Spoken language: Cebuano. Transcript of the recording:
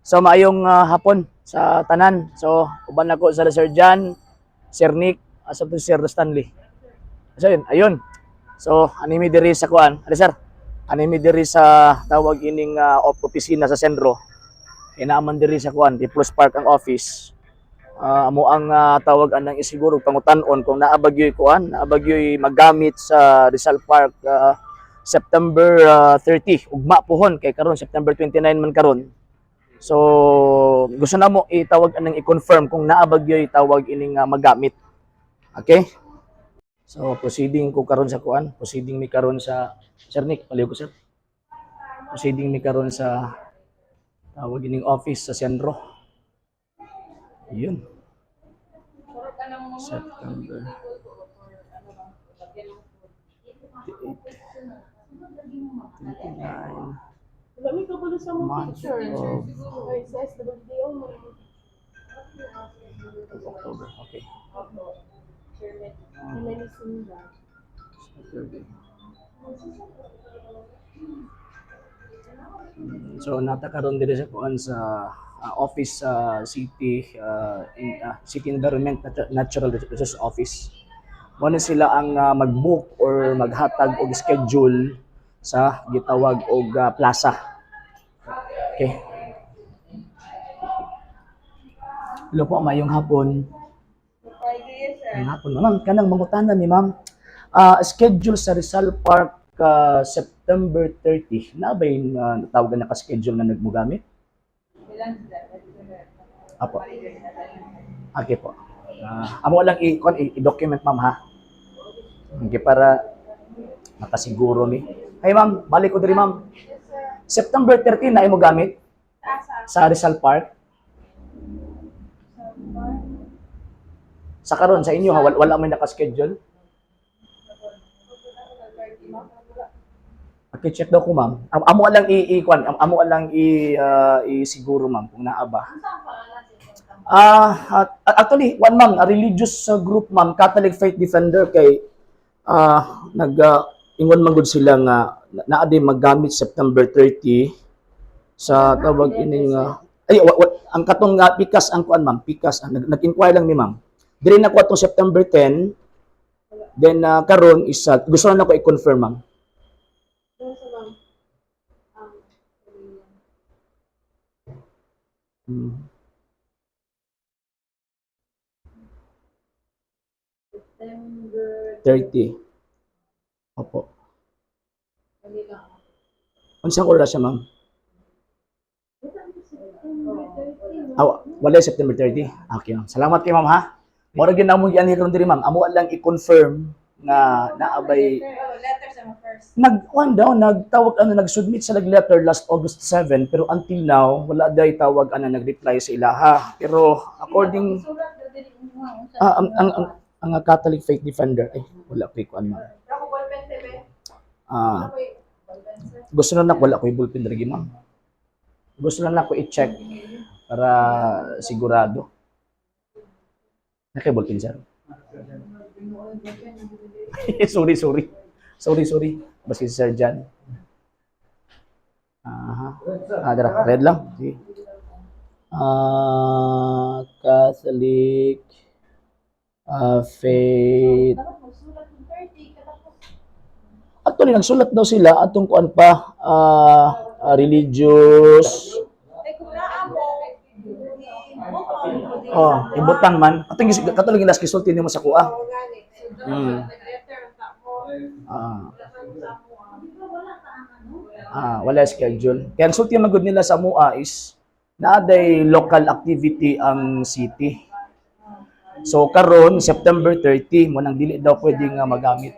So maayong hapon sa tanan. So uban nako sa Sir John, Sir Nick, asa to Sir Stanley. So yun, ayun. So animi diri sa kuan. Ali sir. Animi diri sa tawag ining opisina sa sentro. Kay naaman diri sa kuan, People's Park ang office. Amo ang tawag anang isiguro pangutan-on kung naa ba gyoy kuan, naa ba gyoy magamit sa Rizal Park September 30. Ugma pohon kay karon September 29 man karon. So gusto na mo itawag anang i-confirm kung naa ba gyoy tawag ining magamit. Okay? So proceeding ko karon sa kuan, proceeding mi karon sa Sir Nick, paliw ko sir. Proceeding mi karon sa tawag ining office sa sentro. Yun. September 28, 29, Wala may kabalo sa mga month picture. of Ay, sa SWDO mo. of October. Okay. Pinalisin ba? Saturday. So nata karon diri sa kuan sa office sa city in, City Environment Natural Resources Office. Mo ni sila ang mag-book or maghatag og schedule sa gitawag og plaza. Okay. Hello po, mayong hapon. Mayong hapon, ma'am. Kanang mangutana ni ma'am. Schedule sa Rizal Park September 30. Na ba yung tawag na naka-schedule na nagmugamit? Apo. Okay po. Amo lang i-document, ma'am, ha. Okay, para makasiguro mi. Hey ma'am, balik ko diri, ma'am. September 13 na imo gamit sa Rizal Park. Sa karon sa inyo ha, wala may naka-schedule. Okay, check daw ko, ma'am. Amo lang i, i kwan, amo lang i siguro, ma'am, kung naa ba. Actually, one ma'am, a religious group, ma'am, Catholic Faith Defender kay nag ingon man gud sila nga naa din maggamit September 30 sa tawag ining ay ang katong nga pikas ang kuan, ma'am, pikas ang nag-inquire lang ni ma'am. Diri na ko atong September 10, then karon is gusto na nako i-confirm, ma'am. Doon sa ma'am. September 30. Opo. Dali lang. Unsang oras siya, ma'am? September 30. Ah, wala September 30. Okay, ma'am. Salamat kay ma'am ha. Mura gyud namo gianhi karon diri, ma'am. Amo lang i-confirm nga naabay Oh, letter sa mga first. Nag kuan daw, nagtawag ano, nag-submit sa letter last August 7, pero until now wala day tawag ana nag-reply sa ilaha. Pero according Sulat daw dili mo unsa. ang Catholic Faith Defender, ay wala ko kuan, ma'am. Ako ballpen te be. Ah, Ako ballpen sir. Gusto na nako, wala ko ballpen diri, ma'am. Gusto na nako i-check para sigurado. Naka ballpen, sir? Sorry, sorry. Sorry, sorry. Basta si Sir John. Aha. Ah, dara. Red lang. Sige. Catholic Faith. Dapat magsulat ng 30 katapos. Actually, nagsulat daw sila atong kuan pa religious. Ay kung naa mo i-book mo dili Oh, sa mga. ibutang man. Atong katong gilas gisulti nimo sa kuha. Oo, gani. So, dapat nag-letter ta mo. Wala man sa amo, ah. Wala schedule. Kaya ang sulti man gud nila sa mua is naaday local activity ang city. So karon September 30 mo nang dili daw pwede nga magamit.